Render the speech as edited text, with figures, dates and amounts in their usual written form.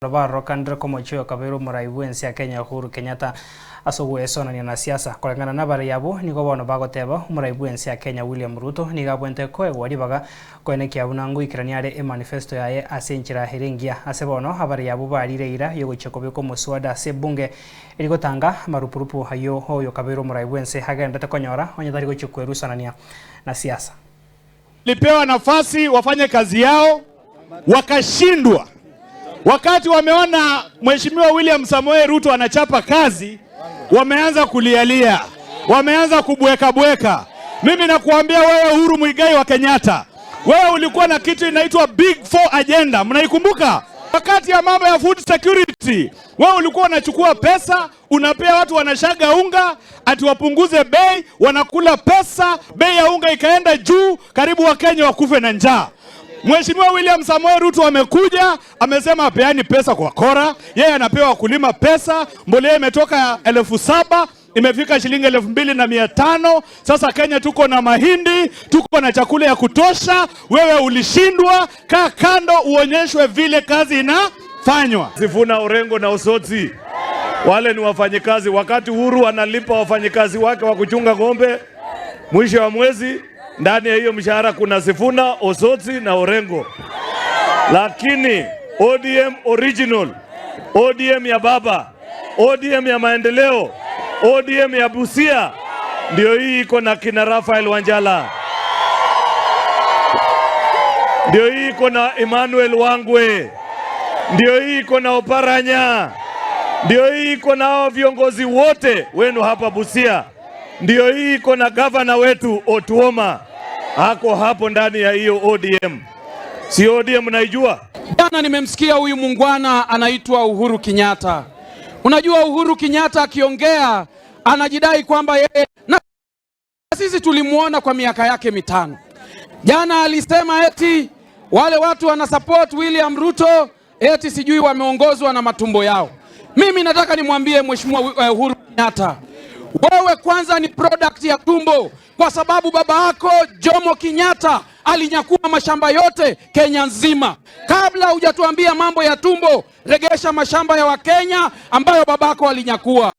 Barokanire komochia okabeire omorai bw'ense ya Kenya Uhuru Kenyatta ase ogoesonania na siasa. Koreng'ana nabarai abwo nigo bono bagoteba omorai bw'ense ya Kenya William Ruto nigo abwenerete koegwa ribaga koenekia buna ngoikerania are emanifesto yaye ase enchera ere engiya. Ase bono abarai abwo barire eira yogochia kobeka omoswada ase ebunge erigotanga amarupurupu ayio oyokabeire omorai bw'ense agenderete konyora onye tari gochia kwerusanania na siasa. Walipewa nafasi wafanye kazi yao wakashindwa. Wakati wameona Mheshimiwa William Samoei Ruto anachapa kazi, wameanza kulialia, wameanza kubweka bweka. Mimi nakuambia wewe, Uhuru Muigai wa Kenyatta, wewe ulikuwa na kitu inaitwa Big Four agenda, mnaikumbuka? Wakati ya mambo ya food security, wewe ulikuwa unachukua pesa unapea watu wanashaga unga ati wapunguze bei, wanakula pesa, bei ya unga ikaenda juu, karibu Wakenya wakufe na njaa. Mheshimiwa William Samoei Ruto amekuja amesema apeani pesa kwa kora, yeye anapewa wakulima pesa. Mbolea imetoka 7,000 imefika shilingi 2,500. Sasa Kenya tuko na mahindi, tuko na chakula ya kutosha. Wewe ulishindwa, kaa kando uonyeshwe vile kazi inafanywa. Sifuna, Orengo na Osotsi wale ni wafanyikazi. Wakati Uhuru analipa wafanyikazi wake wa kuchunga ng'ombe mwisho wa mwezi, ndani ya hiyo mshahara kuna Sifuna, Osotsi na Orengo. Lakini ODM original, ODM ya baba, ODM ya maendeleo, ODM ya Busia ndio hii iko na kina Rafael Wanjala, ndio hii iko na Emmanuel Wangwe, ndio hii iko na Oparanya, ndio hii iko na hao viongozi wote wenu hapa Busia, ndio hii iko na gavana wetu Otuoma, ako hapo ndani ya hiyo ODM. Si ODM naijua? Jana nimemsikia huyu muungwana anaitwa Uhuru Kenyatta. Unajua Uhuru Kenyatta akiongea anajidai kwamba yeye na sisi tulimuona kwa miaka yake 5. Jana alisema eti wale watu wana support William Ruto eti sijui wameongozwa na matumbo yao. Mimi nataka nimwambie Mheshimiwa Uhuru Kenyatta, wewe kwanza ni product ya tumbo, kwa sababu baba yako Jomo Kenyatta alinyakua mashamba yote Kenya nzima. Kabla hujatuambia mambo ya tumbo, regesha mashamba ya Wakenya ambayo babako alinyakua.